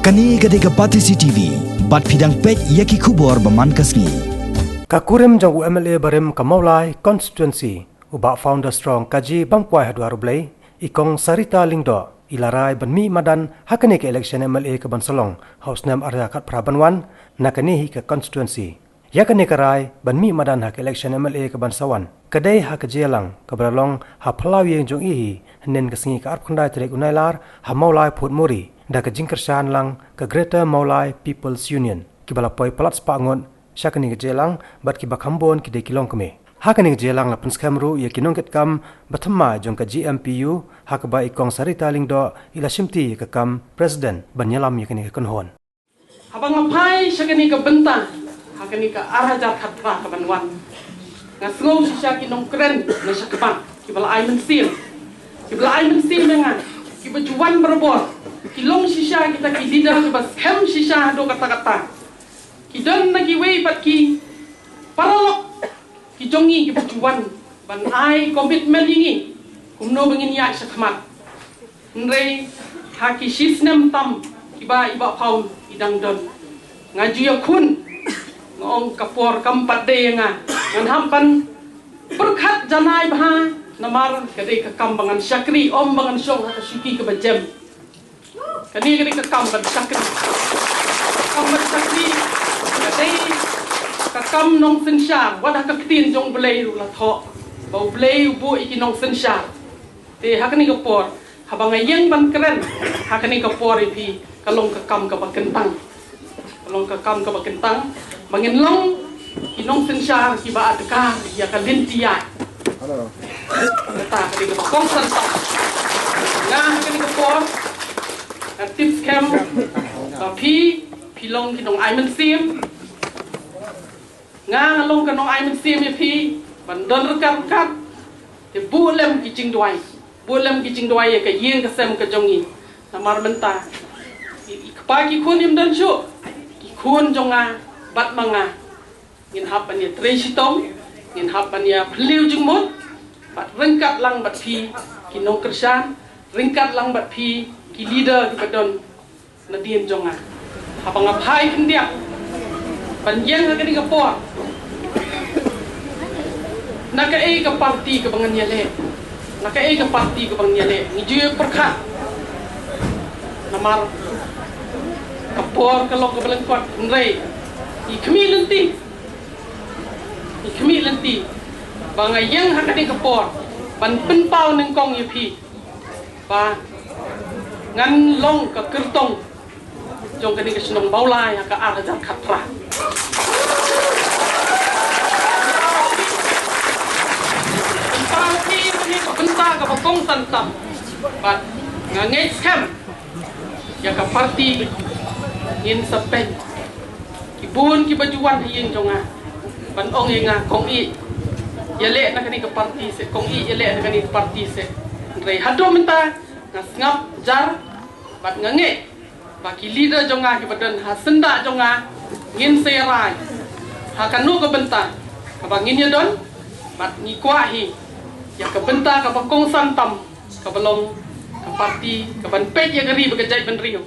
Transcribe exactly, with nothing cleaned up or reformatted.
Kane ka dei ka Batesi T V, bad phi dang peit ïa ki khubor ba man ka sngi. Ka kurim jong u M L A barim ka Mawlai constituency, u Bah Founder Strong Kaji bam kwai ha duar U Blei, i Kong Sarita Lyngdoh, i la rai ban mih madan ha kane ka election M L A ka ban sa long ha u snem ar hajar khatphra ban wan, na kane hi ka constituency. Ïa kane ka rai ban mih madan ha ka election M L A ka ban sa wan, ka dei ha ka jingïalang kaba la long ha phyllaw ïing jong i hi, hynnin ka sngi ka arphew khyndai tarik u Nailar, ha Mawlai Phuthmuri, da ka jingkyrshan lang ka Greater Mawlai People's Union, kiba la poi palat spah ngut sha kane ka jingïalang, bad kiba kham bun ki dei ki longkmie. Ha kane ka jingïalang la pynskhem ruh ïa ki nongkitkam ba thymmai jong ka G M P U, ha kaba i Kong Sarita Lyngdoh i la shimti ïa ka kam President ban ïalam ïa kane ka kynhun. Haba nga phai sha kane ka bynta ha kane ka ar hajar khatphra ka ban wan, nga sngew shisha ki nongkren na shakhmat kiba la ai mynsiem, kiba la ai mynsiem ïa nga, kiba ju wan barabor, ki long shisha kita ki leader kiba skhem shisha haduh katta katta. Ki don na kiwei pat ki paralok ki jong ngi kiba ju wan ban ai commitment ïa ngi kumno ba ngin ïaid shakhmat. Hynrei ha ki shisnem tam kiba i Bah Phaun i dang don, nga ju ïakhun, nga ong ka por kam pat dei ïa nga, ngan hap ban pyrkhat janai bha, namar ka dei ka kam ba ngan shakri, ym ba ngan shong ha ka shuki kaba jem. Kane ka dei ka kam ban shakri. Ka kam ban shakri ka dei ka kam nongsynshar, wat ha ka ktien jong U Blei ruh la thoh ba U Blei u buh ïa ki nongsynshar. Te ha kane ka por, haba nga ïeng ban kren ha kane ka por ïa phi, ka long ka kam kaba kyntang. Ka long ka kam kaba kyntang ba ngin long ki nongsynshar kiba adkar ïa ka lynti ïaid. Kata ka dei kaba kongsan tam. Nga ha kane ka por nga tip skhem ba phi, phi long ki nong ai mynsiem. Nga, nga long ka nong ai mynsiem ïa phi ban don ryngkat ryngkat. Te buh lem ki jingduwai, buh lem ki jingduwai ïa ka ïing ka sem ka jong ngi. Namar mynta i, i kpa ki khun im don shuh, ki khun jong nga bad ma nga ngin hap ban ïatrei shitom, ngin hap ban ïa phylliew jingmut bad ryngkat lang bad phi ki nongkyrshan, ryngkat lang bad phi ki leader kiba don nadien jong nga. Haba nga phai khyndiat ban ïeng ha kane ka por, na kaei ka parti kaba ngan ïaleh, na kaei ka parti kaba ngan ïaleh, ngi ju ïa pyrkhat. Namar ka por ka long kaba lyngkot, hynrei ngi khmih lynti, ngi khmih lynti ba nga ïeng ha kane ka por ban pynpaw nyngkong ïa phi ba ngan long ka kyrtong jong kane ka shnong Mawlai ha ka ar hajar khatphra. Pynpaw ïa phi kane ka bynta kaba kongsan tam, bad nga ngeit skhem ïa ka parti ngin sa peit. Ki bun kiba ju wan ha ïing jong nga ban ong ïa nga, kong ïeh, ïaleh na kane ka parti seh, kong ïeh, ïaleh na kane ka parti seh. Hynrei haduh mynta nga sngap jar bad nga ngeit ba ki leader jong nga kiba don ha syndah jong nga ngin sa ïarai ha kano ka bynta kaba ngin ïadon, bad ngi kwah hi ïa ka bynta kaba kongsan tam, kaba long ka parti kaban peit ïa ka ri bad ka jaitbynriew.